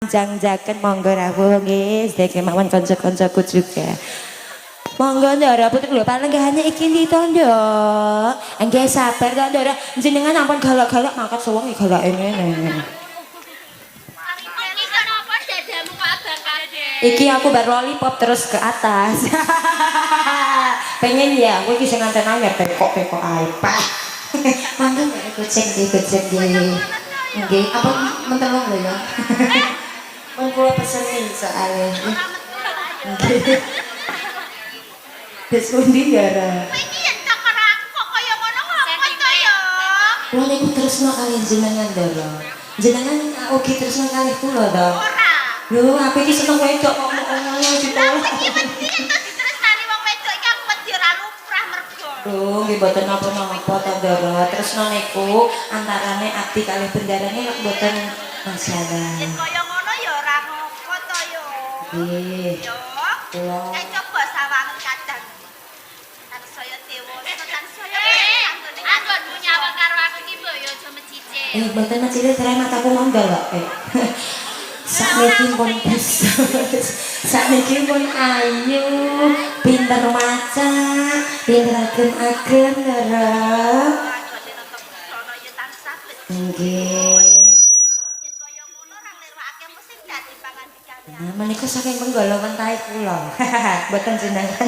Jang-jaken monggo rawuh nggih, sedaya kemawon kanca-kancaku juga. Monggo Ndara Putri lho palenggahane iki ndi to, Nduk? Nggih sabar to, Ndara. Jenengan ampun galak-galak mangkat suwengi galake ngene. Iki kenapa dadamu kok abang kabeh? Iki aku bar lollipop terus ke atas. Pengen ya, aku iki sing nganten anyar tekok-tekok ae. Pah. Mangga nek kucing di kucing di. Nggih, apa mentelung lho ya. Mun kula pesen nih soalnya. Nggih. Wis pundi Ndara? Iki yen tak karo aku kok kaya ngono ngapa to ya? Kula niku tresno kalih jenengan Ndara. Jenengan ugi tresno kalih kula to. Ora. Lho, aku iki seneng wedok kok ngono ditolak. Iki wedi yen to ditresnani wong wedok iki aku wedi ora lumrah mergo. Lho, nggih mboten napa-napa to, Ndara. Tresno niku antarane abdi kalih bendarane lek mboten masalah. Yen kaya ngono ya ora ngopo to ya. Nggih. Yo. Kula Kae coba sawangen kadang. Tansaya dewasa, tansaya anggonmu nyawang karo aku iki mbok ya aja mecicil. Mboten mecicil cerai mataku mau ndelok. Sakniki pun besos. Sakniki pun ayu, pinter maca, pinter agem-agem, Ndara. Anggone nata busana ya tansah becik. Nggih. Yen kaya ngono ora nglirwakake mesti dadi pangandikane. Nah, menika saking penggala wentahe kula. Mboten jenengan.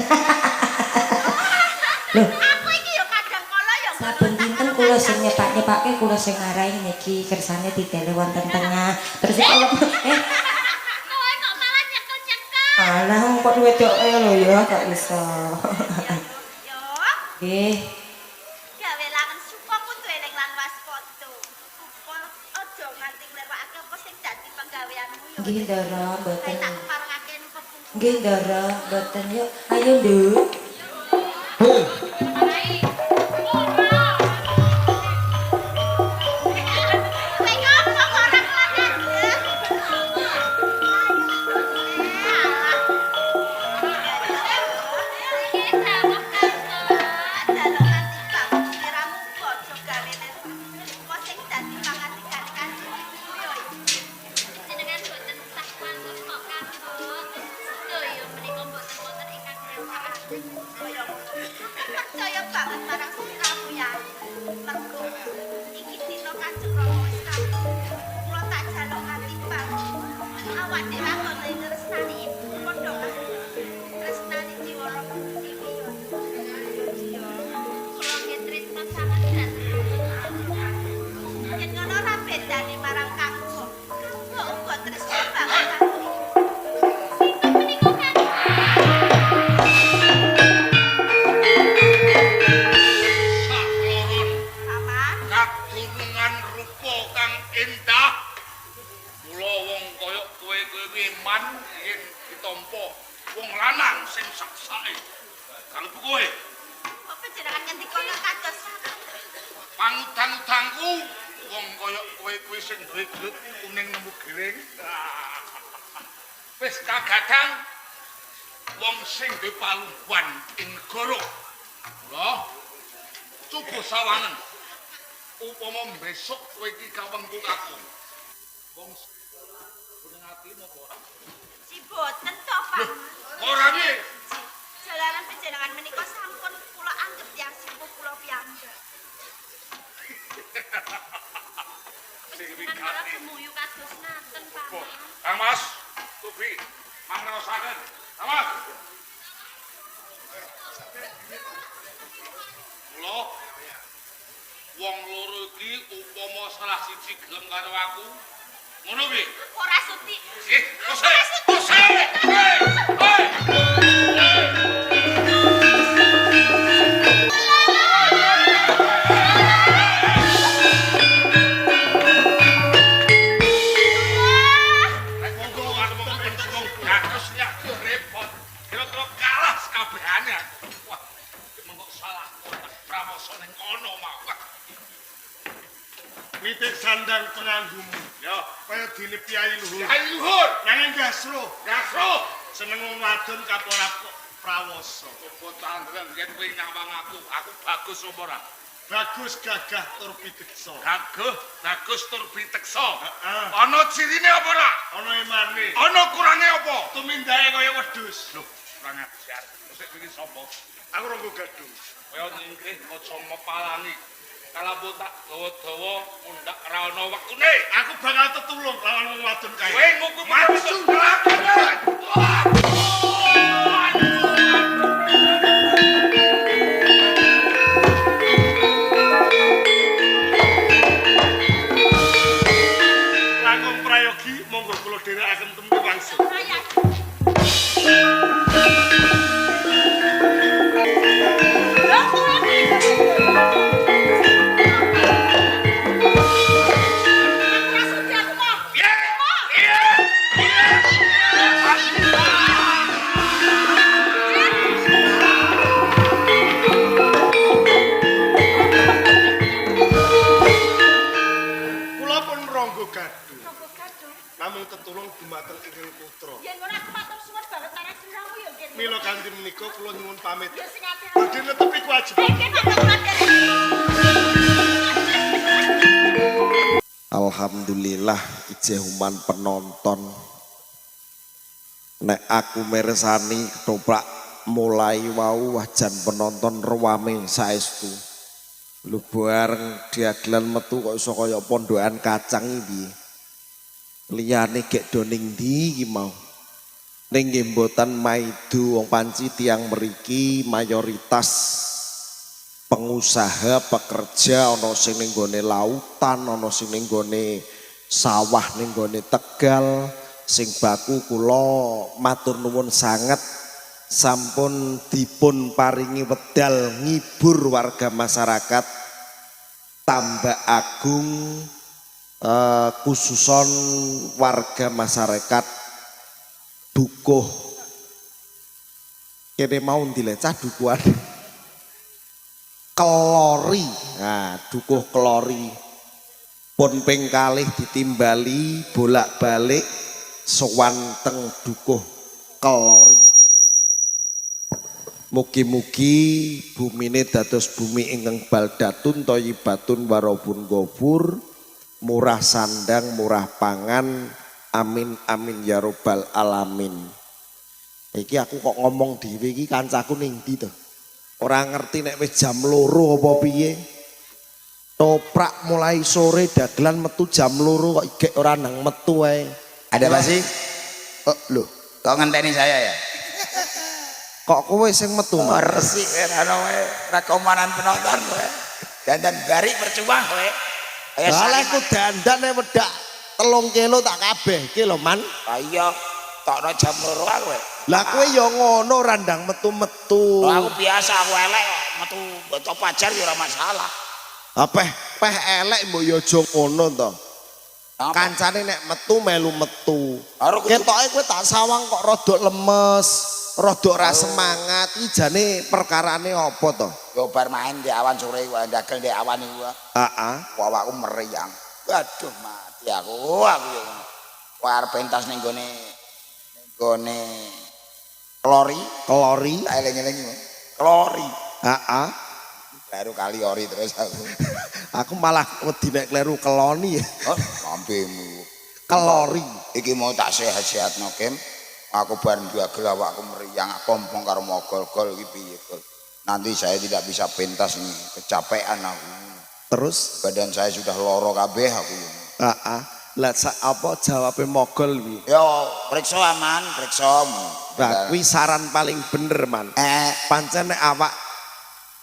Loh, Aku iki ya kadang kala ya saben dinten kula sing nyepak-nyepake, kula sing ngarai niki kersane didele wonten tengah. Terus kalau Kowe kok malah nyekel-nyekel. Alah wong kok wedoke lho ya kok iso. Yo, Nggih. gawe langen suka kudu eling lan waspada. Upol aja nganti nglirwakake apa sing dadi penggaweanmu yo. Nggih Ndara, mboten. Kae tak keparengake pepungkur. Nggih Ndara, mboten yuk. Ayo, Nduk. Kowe ngopo kok ora kelihatan? Jenengan boten usah kuwatir kok kanggo. Sedaya menika boten wonten ingkang ngrewakaken. Percaya banget marang sliramu ya. Mergo iki dina Kanjeng Rama wis rawuh. Kula tak jaluk katibang. Awak dhewe anggone tresnani ibu padha tresnani jiwa raga dhewe yo. Yo. Kula nggih tresna sanget dhateng. Yen ngono ora bedane marang Kangko. Kangko uga tresna banget karo ibu. Sinten menika Kang? Sakloron Paman. kagunungan rupa kang endah. Mula wong kaya kowe kowe kuwi man yen ditampa wong lanang sing saksake. Kalebu kowe Kok panjenengan ngendika kados pangutang-utangku wong kaya kowe kuwi sing duwe gelut kuning nemu giring. Wis kagadang wong sing duwe palungguhan ing negara. Mula coba sawangen upama besok kowe iki kawengku kakung. Wong seneng ati napa ora? Si boten to, Pak. Ora piye? Jalaran panjenengan menika sampun kula anggep tiyang sepuh kula piyambak. Sing Panjenengan malah wigati. gemuyu kados ngaten, Paman. Kang Mas, Tubi, mangrosaken. Kang Mas. Mula wong loro iki upama salah siji gelem karo aku, ngono piye? Ora sudi. Kose, kose. Hei, hei. Nek monggo karo wong entuk wong bagus ya repot. Kira-kira kalah sekabehane aku. Wah, mengko salah kotak pramoso ning kono mau. Wah, Nitik sandang penganggumu. yo, Kaya dene piyai luhur. ayo luhur. Nanging gasro, Gasro. seneng wong wadon kapora prawoso. Coba tandren yen kowe nyawang aku, aku bagus apa ora? Bagus gagah tur piteksa. Gagah, bagus tur piteksa. Heeh. Ana cirine apa ora? Ana emane. Ana kurange apa? Tumindake kaya wedhus. Loh, kurang ajar. Sik iki sapa? Aku Ronggo Gadung. Kaya nyingkrih aja mepalangi. Kalabu tak dawa-dawa mundhak ra ana wektune. Aku bakal tetulung lawan wong wadon kae. Kowe nguku maju lakone. Langkung prayogi monggo kula dherekaken tembe wangsul. Kula pun Ronggo Gadung. Namung tetulung dumateng ingkang putra. Yen ngono aku matur suwun banget marang sliramu ya, Gen. Mila kanthi menika kula nyuwun pamit. Ya sing ati. Badhe netepi kewajiban. Iki matur kula. Alhamdulillah ijeh human penonton. Nek aku mersani ketoprak mulai wau wajan penonton ruame saestu. Lu bareng diagelan metu kok iso kaya pondokan kacang iki piye. Liyane gek do ning ndi iki mau. Ning nggih mboten maido wong panci tiyang mriki mayoritas pengusaha, pekerja, ana sing ning gone lautan, ana sing ning gone sawah, ning gone Tegal, sing baku kula matur nuwun sanget sampun dipun paringi wedal ngibur warga masyarakat Tambak Agung, khususon warga masyarakat Dukuh. Kene mau dilecah dukuhan Kelori. Nah, Dukuh Kelori pun ping kalih ditimbali bolak-balik sowan teng Dukuh Kelori. Mugi-mugi bumine dados bumi ingkang baldatun thayyibatun warabun ghafur, murah sandang, murah pangan. Amin amin ya robbal alamin. Iki aku kok ngomong dhewe iki kancaku ning ndi to? Ora ngerti nek wis jam 2 apa piye. Toprak mulai sore dagelan metu jam 2 kok igek ora nang metu ae. Ada apa sih? Oh, loh, kok ngenteni saya ya? Kok kowe sing metu, Mas? Resik kowe ora kowe, ora komanan penonton kowe. Dandan bari percuma kowe. Kaya Lah aku dandan nek wedak 3 kilo tak kabehke lho, Man. Lah iya, tokno jam 2 aku kowe. Lah kowe ya ngono ora ndang metu-metu. Lah aku biasa aku elek kok metu baca pacar ya ora masalah. Ah peh peh elek mbok ya aja ngono to. Kancane nek metu melu metu. Ketoke kowe tak sawang kok rodok lemes, rodok ra semangat. Iki jane perkarane apa to? Ya bar main di awan sore wae ndagel di awan iku. Heeh. Awakku meriang. Waduh mati aku yo ngono. Arep pentas ning gone Klori, Klori. Tak eling-eling iku. Klori. Heeh. Baru kali ori terus aku. Aku malah wedi nek kleru keloni. Oh, lambemu. Kelori. Iki mau tak sehat-sehatno, Kim. Aku bar ndagel awakku meriang, kompong karo mogol-gol iki piye, Gol. Nanti saya tidak bisa pentas ini, kecapean aku. Terus badan saya sudah loro kabeh aku. Heeh. Lah apa jawabe mogol kuwi? Yo, periksa aman, periksa. Lah kuwi saran paling bener, Man. Pancen nek awak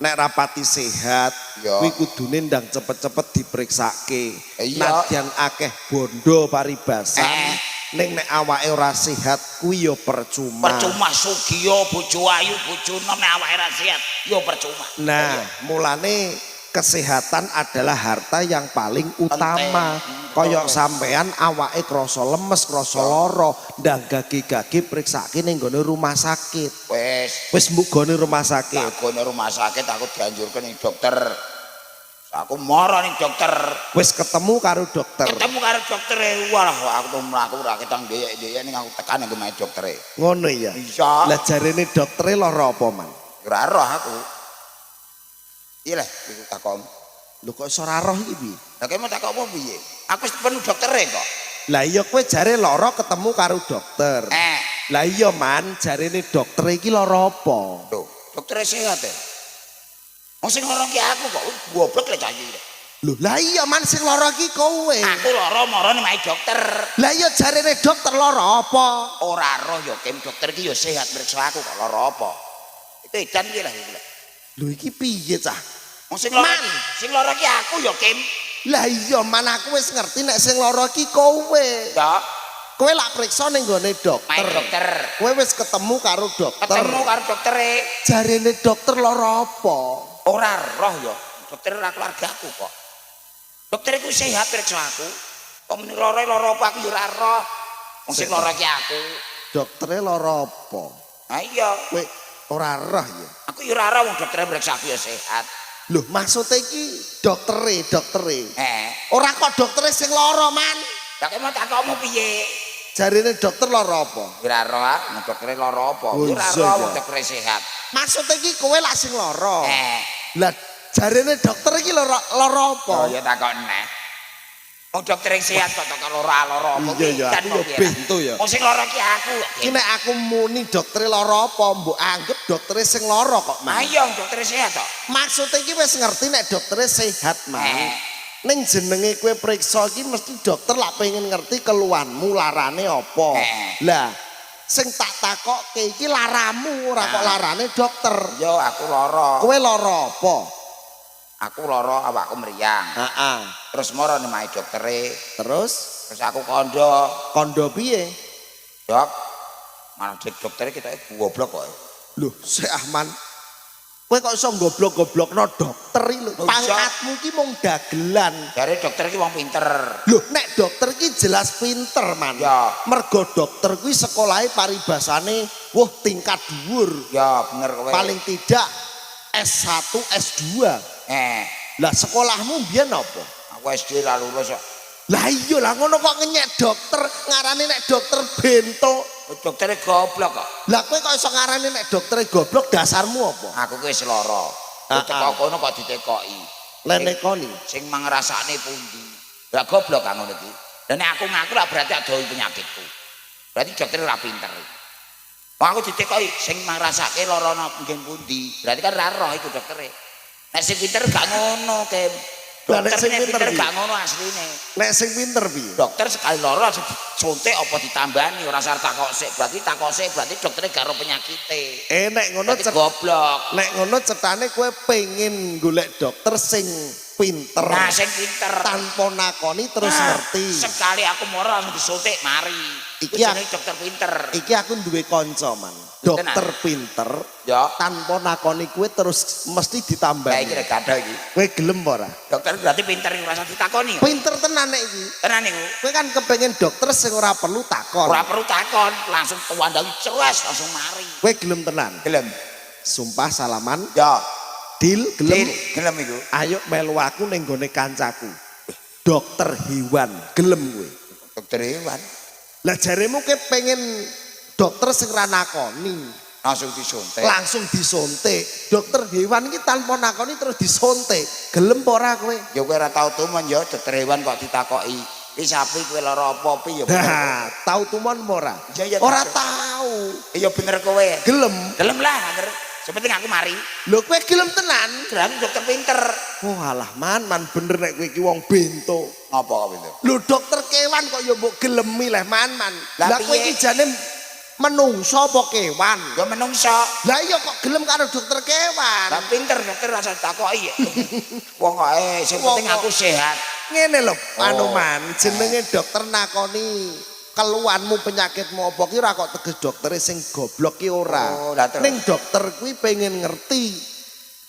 nek rapati sehat, kuwi kudune ndang cepet-cepet diperiksake. Nadyan akeh bondo paribasan, ning nek awake ora sehat kuwi ya percuma. Percuma sugiya bojo ayu, bojo nom nek awake ora sehat ya percuma. Nah, mulane kesehatan adalah harta yang paling utama. Kaya sampean awake krasa lemes, krasa lara, ndang gage-gage priksake ning nggone rumah sakit. Wis. Wis mbok gone rumah sakit. Tak gone rumah sakit aku dianjurke ning dokter. Aku mara ning dokter. Wis ketemu karo dokter. Ketemu karo doktere. Walah aku tuh mlaku ora ketang ndeyek-ndeyek ning aku tekan nang omahe doktere. Ngono ya. Iya. Lah jarene doktere lara apa, Man? Ora roh aku. Iya lah, iku takon. Lho kok iso ora roh iki piye? Lah kowe mau takok apa piye? Aku wis penuh doktere kok. Lah iya kowe jare lara ketemu karo dokter. Lah iya Man, jarene dokter iki lara apa? Lho, doktere sehat ya. Wong sing lara ki aku kok goblok lek cah iki. Lho, lah iya Man sing lara iki kowe. Aku lara mara ning dokter. Lah iya jarene dokter lara apa? Ora roh ya Kim, dokter iki ya sehat mriksa aku kok lara apa. Itu edan piye lah iku lah. Lho iki piye cah? Wong sing lara Man. Sing lara ki aku ya Kim. Lah iya Man aku wis ngerti nek sing lara iki kowe. Ya, Kowe lak priksa ning gone dokter. main dokter. Kowe wis ketemu karo dokter. Ketemu karo doktere. Jarene dokter lara apa? Ora roh ya. Dokter ora keluargaku kok. Dokter iku sehat priksa aku. Kok muni lara lara apa aku ya ora roh. Wong sing lara ki aku. Doktere lara apa? Ha iya, Kowe ora roh ya. aku ya ora roh wong doktere mriksa aku ya sehat. Lho maksude iki doktere, doktere. Ora kok doktere sing lara, Man. Lah kowe mau takokmu piye? Jarene dokter lara apa? Ya ora roh, ah, wong doktere lara apa? Oh, Ya ora iya, roh wong iya. doktere sehat. Maksude iki kowe lak sing lara. Lah jarene dokter iki lara lara apa? Oh ya takok neh. Wong dokter sehat kok takok lara lara apa? Iya ya, Edan aku kok ya piye? bento ya. Wong sing lara ki aku kok. Iki nek aku muni doktere lara apa, mbok anggap doktere sing lara kok, Man. Ayo wong doktere sehat kok. Maksude iki wis ngerti nek doktere sehat, Man. Ning jenenge kowe priksa iki mesti dokter lak pengen ngerti keluhanmu, larane apa. Lah, sing tak takokke iki laramu, ora kok larane dokter. Yo aku lara. Kowe lara apa? Aku lara awakku mriyang. Heeh. Terus mara nemahi doktere, Terus terus aku kondo, kondo piye? Dok. Malah dek doktere ketoke goblok kok. Loh, sik Ahman. Kowe kok iso goblok-goblokno dokter iki lho. Lho, Pangkatmu iki mung dagelan. Jare dokter iki wong pinter. Loh, nek dokter iki jelas pinter, Man. Ya. Mergo dokter kuwi sekolahe paribasane wah tingkat dhuwur. Ya bener kowe. Paling tidak S1, S2. Lah sekolahmu mbiyen apa? Aku SD lah lulus kok. Lah iya lah ngono kok ngenyek dokter, ngarani nek dokter bento. Doktere goblok kok. Lah kowe kok iso ngarani nek doktere goblok dasarmu apa? Aku ki wis lara. Teko kono kok ditekoki. Lenekoni. Sing mangrasakne pundi? Lah goblok kang ngono iki. Lah nek aku ngaku lah berarti adohi penyakitku. Berarti dokter ora pinter. Wong aku ditekoki sing mangrasake lara nang nggen pundi? Berarti kan ora roh iku doktere. Nek sing pinter gak ngono, Kim. Lah, nek Dokter sing nek pinter pinter piye? gak ngono asline. Nek sing pinter piye? Dokter sekali lara langsung disuntik apa ditambani ora usah takok sik. Berarti takok sik berarti doktere gak ro penyakite. Nek ngono Berarti goblok. Nek ngono cetane kowe pengen golek dokter sing pinter. Nah, sing pinter. Tanpa nakoni terus Nah, ngerti. Sekali aku moro langsung disuntik mari. Iki Iki jenenge dokter pinter. Iki aku duwe kanca, Man. Dokter pinter. Ya. Tanpa nakoni kowe terus mesti Lah ditambani. iki rek gadah iki. Kowe gelem apa ora? Dokter berarti pinter ora usah ditakoni. Pinter tenan nek iki. Tenan iku. Kowe kan kepengen dokter sing ora perlu takon. Ora perlu takon, langsung tuandang ceres langsung mari. Kowe gelem tenan. Gelem. Sumpah salaman, Ya. deal gelem. Gelem, gelem iku. Ayo melu aku ning gone kancaku. Dokter hewan, gelem kowe. Dokter hewan Lah jaremu kowe pengen dokter sing ra nakoni, langsung disuntik. langsung disontik. Dokter hewan iki tanpa nakoni terus disontik. Gelem apa ora kowe? Ya kowe ora tau tumon ya dokter hewan kok ditakoki. Iki sapi kowe lara apa piye ya bener. Nah, tau tumon apa ora? Iya, iya, Ora tau. tau. Iya bener kowe. Gelem. Gelem lah angger. Sepenting aku mari. Lho kowe gelem tenan? Gelem dokter pinter. Oh alah man, man bener nek kowe iki wong bento. Ngopo kok pinter? Lho dokter kewan kok ya mbok gelemi leh man man. Lah Lah kowe piye? iki jane menungso apa kewan? Ya menungso. Lah iya kok gelem karo dokter kewan. Lah pinter dokter rasa ditakoki. Wong kok sing penting aku sehat. Ngene lho, Oh. anu man, jenenge dokter nakoni keluhanmu penyakitmu apa ki ora kok teges doktere sing goblok ki ora. Oh, lah terus? Ning dokter kuwi pengen ngerti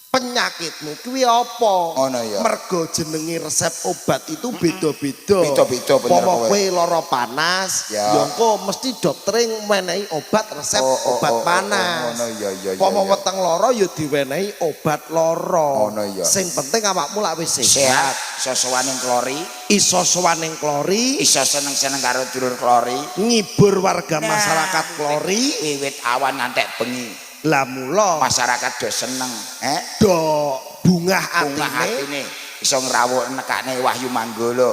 penyakitmu kuwi apa. Ngono ya. Mergo jenenge resep obat itu beda-beda. Beda-beda, bener Pomo kowe. kowe lara panas, Ya. ya engko mesti doktere menehi obat resep obat panas. Ngono iya iya iya. Pomo iya. weteng lara ya diwenehi obat lara. Ngono iya. Sing penting awakmu lak wis sehat. Sehat, iso sowan ning klori, Iso sowan ning klori, iso seneng-seneng karo dulur klori. ngibur warga Nah, masyarakat klori. Wiwit awan ngantek bengi. Lah mula Masyarakat do seneng, eh? Do bungah Bungah atine. atine iso ngrawuh nekakne Wahyu Manggala.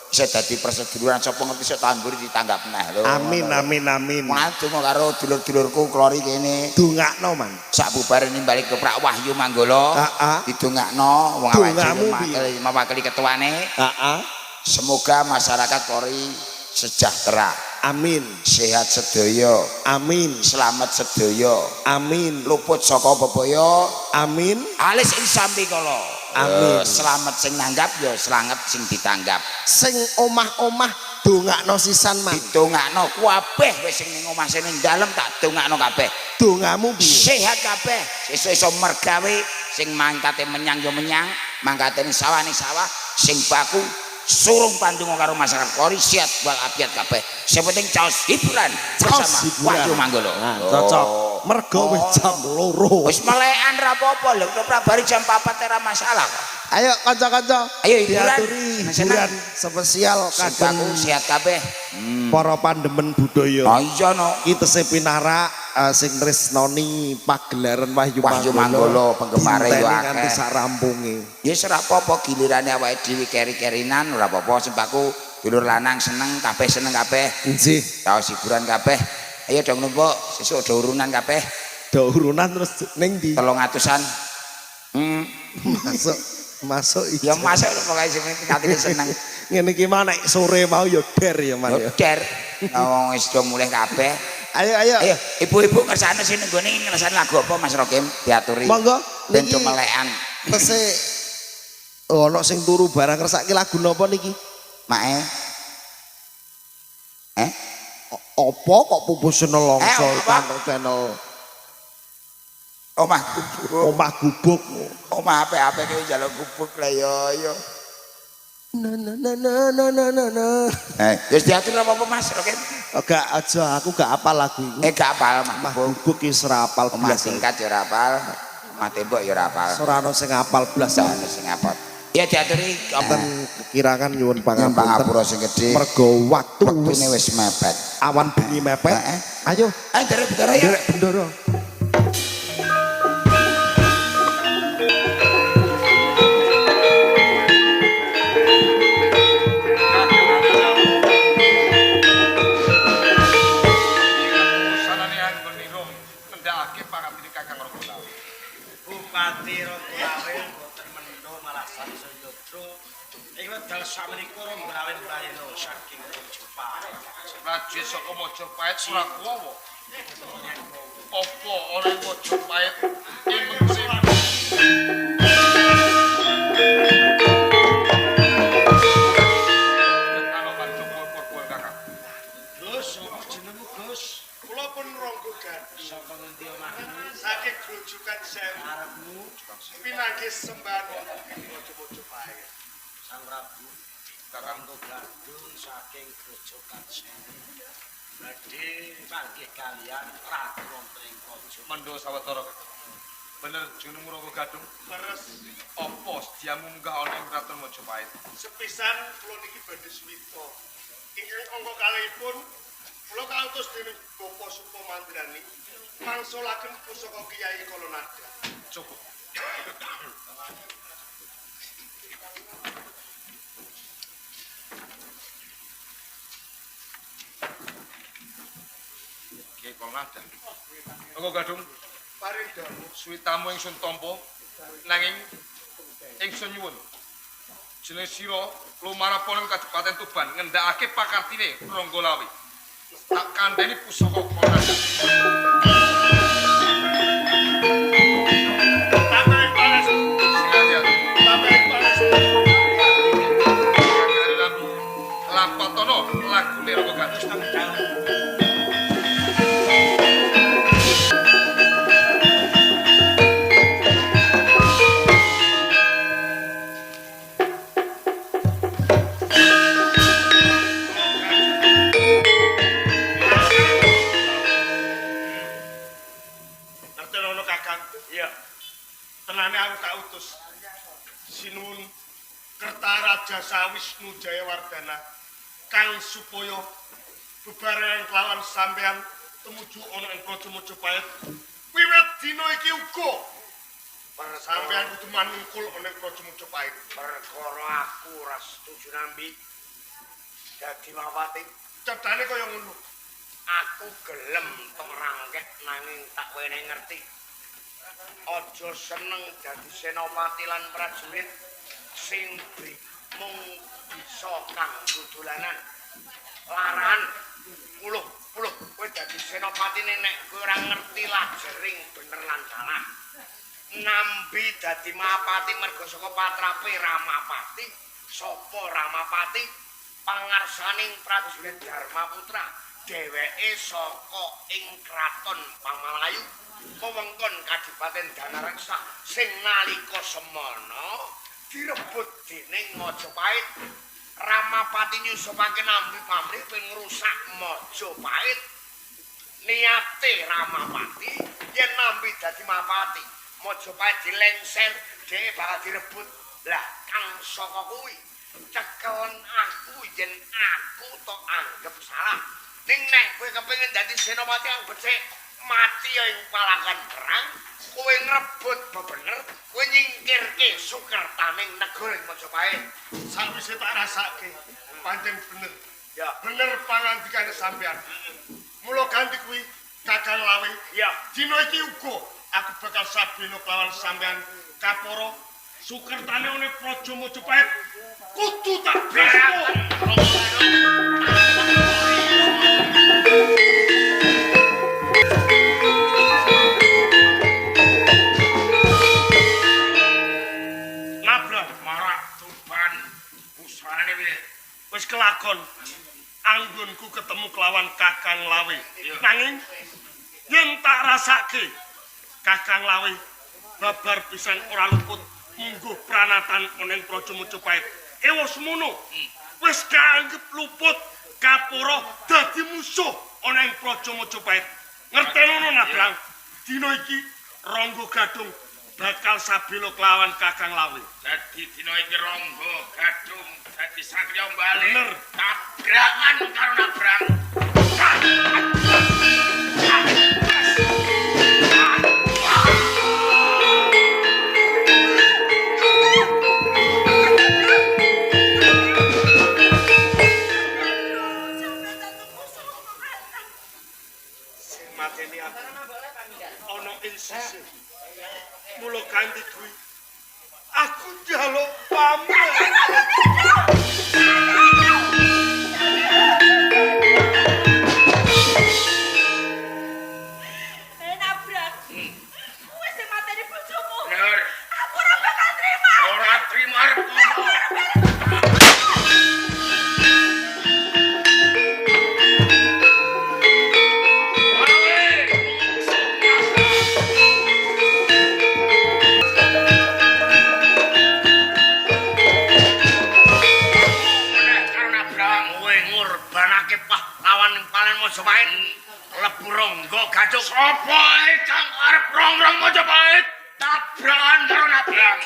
Iso dadi perseduluran sapa ngerti iso tambur ditanggap neh lho. Amin amin amin. Mulane donga karo dulur-dulurku klori kene. Dongakno man. Sak bubare nimbali keprak Wahyu Manggala. Heeh. Didongakno wong awake Dongamu dhewe mewakili ketuane. Heeh. Semoga masyarakat Klori sejahtera, Amin. sehat sedaya, Amin. selamat sedaya, Amin. luput saka bebaya, Amin. alis ing sambikala. Amin. Selamat sing nanggap ya selamat sing ditanggap. Sing omah-omah dongakno sisan man. Didongakno kabeh wis sing ning omah sing ning dalem tak dongakno kabeh. Dongamu piye? Sehat kabeh, sesuk iso mergawe, sing mangkate menyang ya menyang, mangkate ning sawah ning sawah, sing baku surung pandonga karo masyarakat Klori sehat walafiat kabeh. Sing penting caos hiburan Caos bersama hiburan. Wahyu Manggala. Nah, cocok. Mergo wis jam 2. Wis melekan ra apa-apa lho, prabari jam 4 ora masalah kok. Ayo kanca-kanca. Ayo hiburan. Diaturi hiburan spesial Sing kagem baku sehat kabeh. para pandemen budaya. Ah iya no. Iki tesih pinarak sing tresnoni pagelaran Wahyu, Wahyu Manggala penggemare yo Dinteni akeh. nganti sak rampunge. Ya wis ora apa-apa gilirane awake dhewe keri-kerinan ora apa-apa sing baku dulur lanang seneng kabeh seneng kabeh. Nggih, Caos hiburan kabeh. Ayo dong numpuk, sesuk do urunan kabeh do urunan terus ning ndi? 300-an. Masuk masuk Ya masuk pokoke sing penting atine seneng. Ngene iki mah nek sore mau ya der ya man Yo ya. der. Wong wis do mulih kabeh. Ayo ayo. Ayo ibu-ibu kersane sing nenggone ngersane lagu apa Mas Rokim diaturi. Monggo Ben niki do melekan. tesih ana sing turu barang ngersake lagu napa niki? Mae. Eh? Apa kok pupus nelongso Apa? channel channel Omah gubuk. omah gubuk. Omah apik-apik ki njaluk gubuk lah yo yo. Na na na na na na na na. Eh, wis diatur apa-apa Mas Rokim? Oh, gak aja aku gak apal lagu iku. Eh gak apal omah Omah gubuk. gubuk ki ora apal Omah blas. tingkat yo ora apal. Omah tembok yo ora apal. Ora ono sing apal blas. Ora ono sing apal. Ya diaturi apa Ten kekirangan nyuwun nyuwun pangapunten. pangapura sing gedhe. Mergo waktu Wektune wis mepet. awan bengi mepet. Heeh. Ayo Ayo derek bendera ya. derek bendoro. Sanane anggonira ngendhakake pangatine Kakang Ragulawe. Bupati Ronggoawe boten mendho malah sansaya yodra. Ing wekdal sakmenika Ronggoawe mbalena saking Majapahit. Raja saka Majapahit ora kuwawa. Apa ana ing Majapahit ing mengkune Karo pancukur Kakang. Gus, apa jenengmu Gus? Kula pun Ronggo Gadung Saka ngendi omahmu? saking Grojogan Sewu Arepmu pinanggih sembahan wonten ing Raja Majapahit. Sang Prabu Kakang Ronggo Gadung saking Grojogan Sewu. Badhe panggih kalian ratu wonten ing praja. Mendho sawetara. Bener jenengmu Rangga Gadung? Leres Apa sediamu munggah ana ing Kraton Majapahit? sepisan kula niki badhe suwita. Ingkang angka kalihipun kula kautus dening Bapak Supamandrani mangsulaken pusaka Kyai Kalanada. Cukup. Kyai Kalanada. Rangga Gadung, Paring dawuh suwitamu ingsun tampa nanging ingsun nyuwun jeneng sira lumarapa ning Kadipaten Tuban ngendhakake pakartine Ranggalawe. Tak kandhani pusaka Kalanada. tambahin pangestu, Sing ati-ati. tambahin pangestu. Lapatono lagune Rangga Gadung. Ngertenono Kakang. Iya. Tenane aku kautus. Sinuwun Kertarajasa Wisnu Jayawardana kang supaya bebarengan kelawan sampean tumuju ana ing Praja Majapahit Wiwit dina iki uga sampeyan kudu manungkul ana ing Praja Majapahit. Perkara aku ora setuju Nambi dadi Mahapati. Cedhane kaya ngono. Aku gelem tok rangkek nanging tak wenehi ngerti. Aja seneng dadi senopati lan prajurit sing mung bisa kanggo dolanan. Laran puluh-puluh kowe dadi senopati nek kowe ora ngerti lajering bener lan salah. Nambi dadi Mahapati merga saka patrape Ramapati. Sapa Ramapati? Pangarsaning prajurit Dharmaputra. Dheweke saka ing kraton Pamalayu, wewengkon Kadipaten Danareksa sing nalika semana direbut dening Majapahit. Ramapati nyusupake Nambi pamrih ping ngrusak Majapahit. Niate Ramapati yen Nambi dadi Mahapati, Majapahit dilengser, dhewe bakal direbut. Lah kang saka kuwi cekelen aku yen aku tok anggep salah. Ning nek kowe kepengin dadi senopati kang becik, mati ing palagan perang, kowe ngrebut bebener, kowe nyingkirke sukertaning negara Majapahit. Sakwise tak rasake, pancen bener. Ya, bener pangandikane sampeyan. Mula ganti kuwi Kakang Lawe. Ya, dina iki uga aku bakal sabena kelawan sampeyan kapara sukertane ana Praja Majapahit kudu tak blasmo. Nabrak marak Tuban usahane piye? Wis kelakon anggonku ketemu kelawan Kakang Lawe. Nanging yen tak rasake Kakang Lawe babar pisan ora luput mungguh pranatan ana ing Praja Majapahit. Ewa semono wis kaanggep luput kapura dadi musuh ana ing Praja Majapahit. Ngertenono Nabrang, dina iki Rangga Gadung bakal sabela kelawan Kakang Lawe. Dadi dina iki Rangga Gadung dadi satriya bali. Bener. Tabrakan karo Nabrang. Sing mateni aku ana ing sisih. Mula ganti kuwi aku njaluk pamrih. Nabrak. Kowe sing mateni bojomu. Bener. Aku ora bakal trima. Ora trima arep ngono. Majapahit lebu Rangga Gadung. Sapa ae kang arep rongrong Majapahit tabrakan karo Nabrang.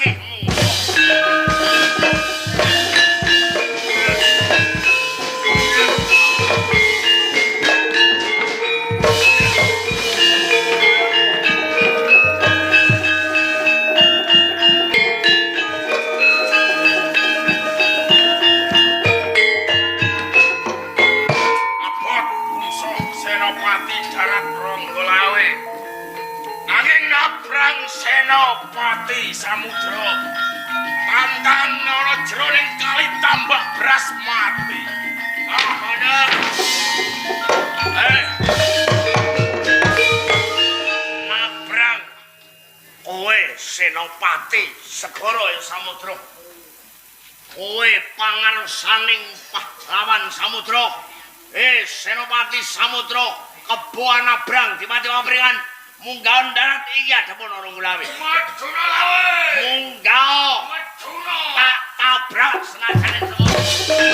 Senopati Samudra tantang ana jroning kali tambak beras mati. Ah bener. Nabrang kowe Senopati segara ya Samudra. Kowe pangarsaning pahlawan Samudra. Senopati Samudra kebo Nabrang dimati pamringan. Munggah darat iki adepun Rangga Lawe. Maduna Lawe. Munggah. Maduna. Tak tabrak senajane semua.